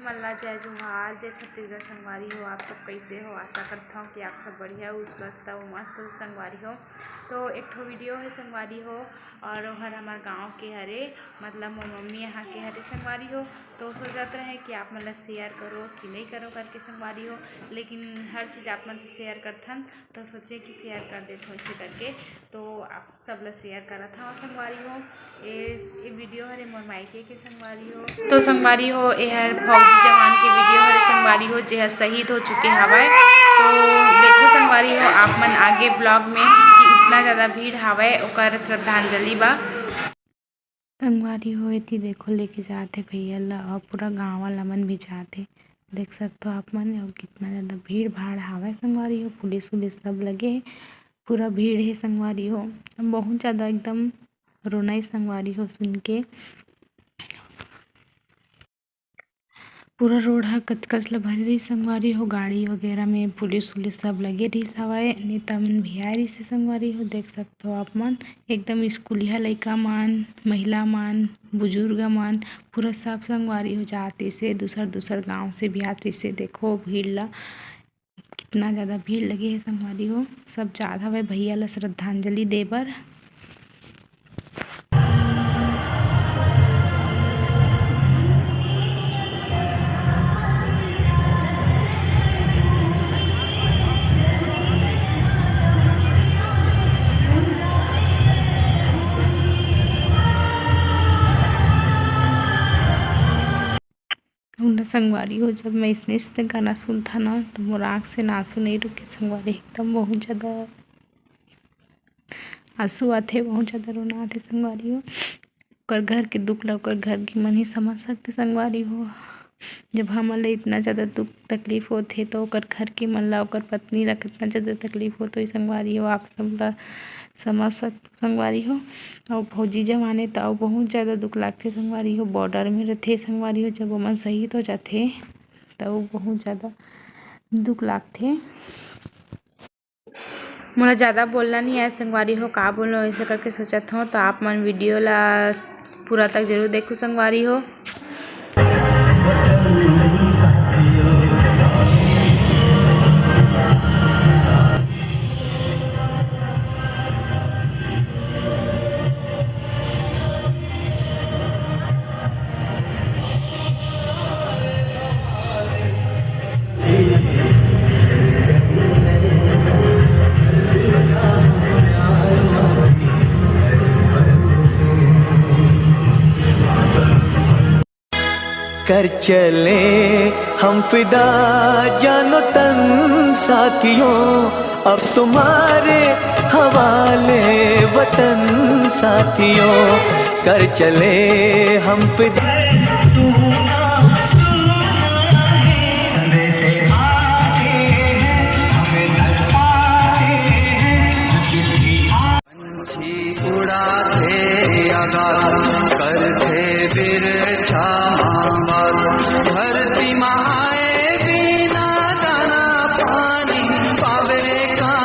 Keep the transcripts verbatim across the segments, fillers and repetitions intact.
मन ला जय जोहार, जय छत्तीसगढ़ संगवारी हो। आप सब कैसे हो? आशा करता हूँ कि आप सब बढ़िया हो, स्वस्थ हो, मस्त हो संगवारी हो। तो एक ठो वीडियो है संगवारी हो, और ओहर हमार गाँव के हरे, मतलब मोर मम्मी यहाँ के हरे संगवारी हो। तो सोचत रहे कि आप मन ला शेयर करो कि नहीं करो करके संगवारी हो, लेकिन हर चीज़ आप मन से शेयर करथन, तो सोचे कि शेयर कर देथों ऐसे करके। तो आप सब ला शेयर करत हव संगवारी हो। ए, ए वीडियो हरे मोर मायके के संगवारी हो। तो संगवारी हो, एहर फौजी जवान के वीडियो हरे संगवारी हो, जेह शहीद हो चुके हवय। तो देखो संगवारी हो, आप मन आगे ब्लॉग में कि इतना ज़्यादा भीड़ हवय, ओकर श्रद्धांजलि बा। संगवारी हो, एती देखो, लेके जात हे भैया ला, और पूरा गाँव वाला मन भी जात हे। देख सकथो आप मन, और कितना ज़्यादा भीड़ भाड़ हावय संगवारी हो। पुलिस उलिस सब लगे हे, पूरा भीड़ हे संगवारी हो। बहुत ज़्यादा एकदम रोना ही संगवारी हो सुन के। पूरा रोड ह कचकच ल भरे रहिस संगवारी हो। गाड़ी वगैरह में पुलिस उलिस सब लगे रहिस हवय। नेता मन भी आए रहिस हे संगवारी हो। देख सकथो आप मन, एकदम स्कूलिया लइका मन, महिला मन, बुजुर्ग मन, पूरा सब संगवारी हो जात रहिस हे। दूसर दूसर गांव से भी आत रहिस हे। देखो भीड़ ला, कितना ज़्यादा भीड़ लगे हे संगवारी हो। सब जात हवय भैया ला श्रद्धांजलि दे बर। उन संगवारी हो, जब मैं इसने से गाना सुनता ना, तो मोर आँख से ना आंसू नहीं रुके संगवारी, एकदम बहुत ज़्यादा आंसू आथे, बहुत ज़्यादा रोना आथे संगवारी हो। ओकर घर के दुख ला ओकर घर के मन ही समझ सकथे संगवारी हो। जब हमन ला इतना ज़्यादा दुख तकलीफ होथे, तो ओकर घर के मन ला, ओकर पत्नी ला कितना ज़्यादा तकलीफ होत होही संगवारी हो। आप सब ला समझ सकथो संगवारी हो। अउ फौजी जवान हे, त अउ बहुत ज़्यादा दुख लागथे संगवारी हो। बॉर्डर में रथे संगवारी हो, जब ओमन शहीद हो जाथे, त अउ बहुत ज़्यादा दुख लागथे। मोला ज़्यादा बोलना नहीं आए संगवारी हो, का बोलूँ ऐसे करके सोचत हव। तो आप मन वीडियो ला पूरा तक जरूर देखो संगवारी हो। कर चले हम फिदा जानो तन साथियों, अब तुम्हारे हवाले वतन साथियों। कर चले हम फिदा। पंछी उड़ाथे आगाज, करथे बिरछा मांगाज। धरती माए बिना दाना पानी पावे कहाँ?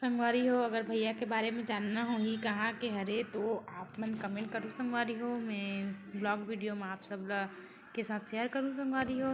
संगवारी हो, अगर भैया के बारे में जानना होही, कहाँ के हरे, तो आप मन कमेंट करो संगवारी हो। मैं ब्लॉग वीडियो में आप सब ला के साथ शेयर करूँ संगवारी हो।